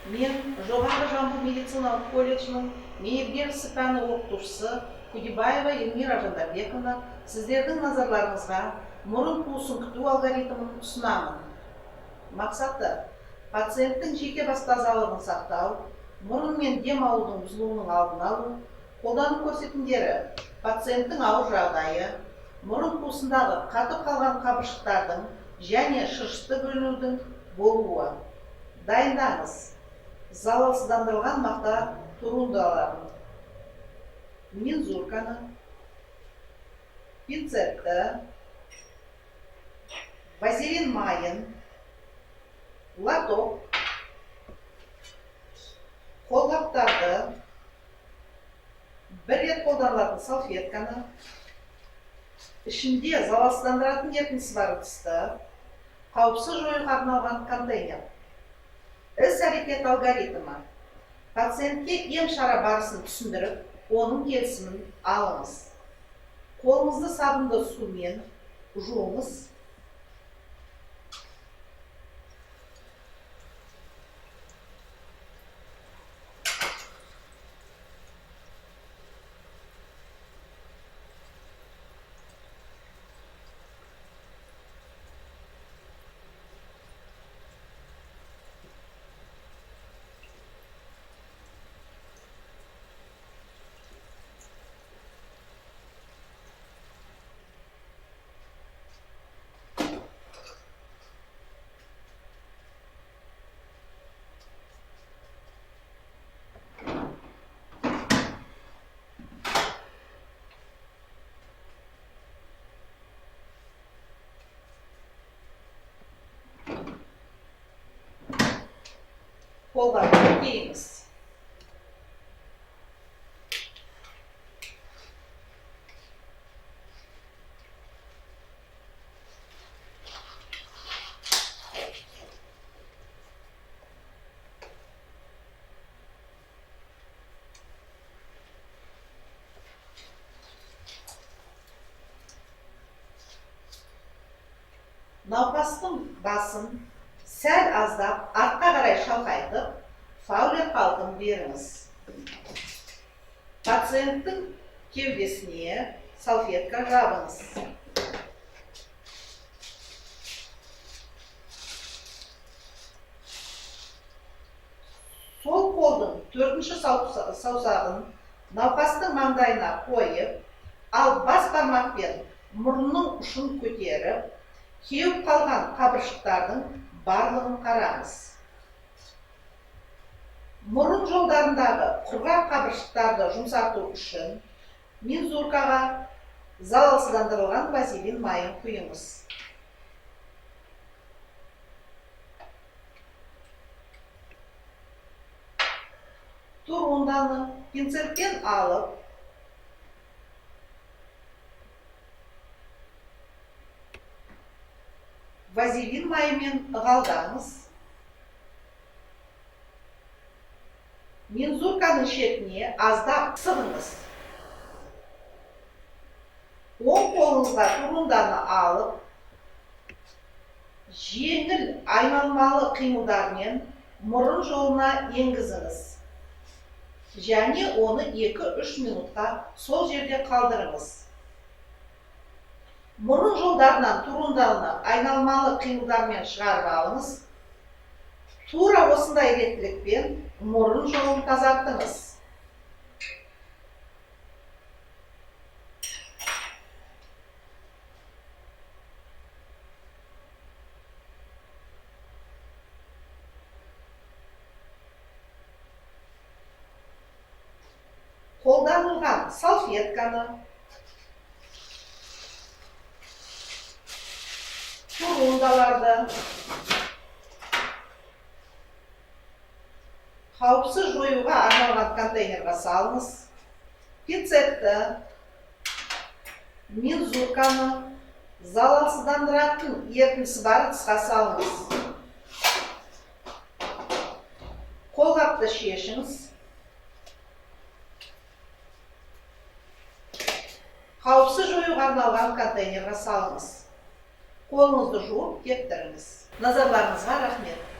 Мен Жоғары Жамбыл медициналық колледжінің мейіргер ісі пәні оқытушысы Кудибаева Эльмира Жандарбековна сіздердің назарларыңызға мұрын қуысын күту алгоритмін ұсынамын. Мақсаты: пациенттің жеке бас тазалығын сақтау, мұрын мен дем алудың бұзылуының алдын алу. Қолдану көрсетімдері: пациенттің ауыр жағдайы, мұрын қуысындағы қатып қалған қабыршықтардың және шырышты бөлінудің болуы. Дайындаңыз: залалсыздандырылған мақта турундаларын, мензурканы, пинцетті, вазелин майын, лоток, қолғаптарды, бір рет қолданылатын салфетканы, ішінде залалсыздандыратын ерітіндісі бар ыдысты, қауіпсіз жоюға арналған контейнер. Іс-әрекет алгоритмі: пациентке ем-шара барысын түсіндіріп, оның келісімін алыңыз. Қолыңызды сабынды сумен жуыңыз. Қолғапты киіңіз. Науқастың басын сәл аздап артқа қарай шалқайтып, Фаулер қалпын беріңіз. Пациенттің кеудесіне салфетка жабыңыз. Сол қолдың төртінші саусағын науқастың маңдайына қойып, ал бас бармақпен мұрнының ұшын көтеріп, кеуіп қалған қабыршықтардың барлығын қараңыз. Мұрын жолдарындағы құрғақ қабыршықтарды жұмсарту үшін мензуркаға залалсыздандырылған вазелин майын құйыңыз. Турунданы пинцетпен алып, вазелин майымен ығалдаңыз. Мензурканың шетіне аздап сығыңыз. Оң қолыңызға турунданы алып, жеңіл айналмалы қимылдармен мұрын жолына енгізіңіз. Және оны 2-3 минутқа сол жерде қалдырыңыз. Мұрын жолдарынан турунданы айналмалы қимылдармен шығарып алыңыз. Тура осындай реттілікпен мұрын жолын тазартыңыз. Қолданылған салфетканы, турундаларды қауіпсіз жоюға арналған контейнерға салыңыз. Пинцетті, мензурканы, залалсыздандыратын ерітіндісі бар ыдысқа салыңыз. Қолғапты шешіңіз. Қауіпсіз жоюға арналған контейнерға салыңыз. Қолыңызды жуып кептіріңіз. Назарларыңызға рахмет.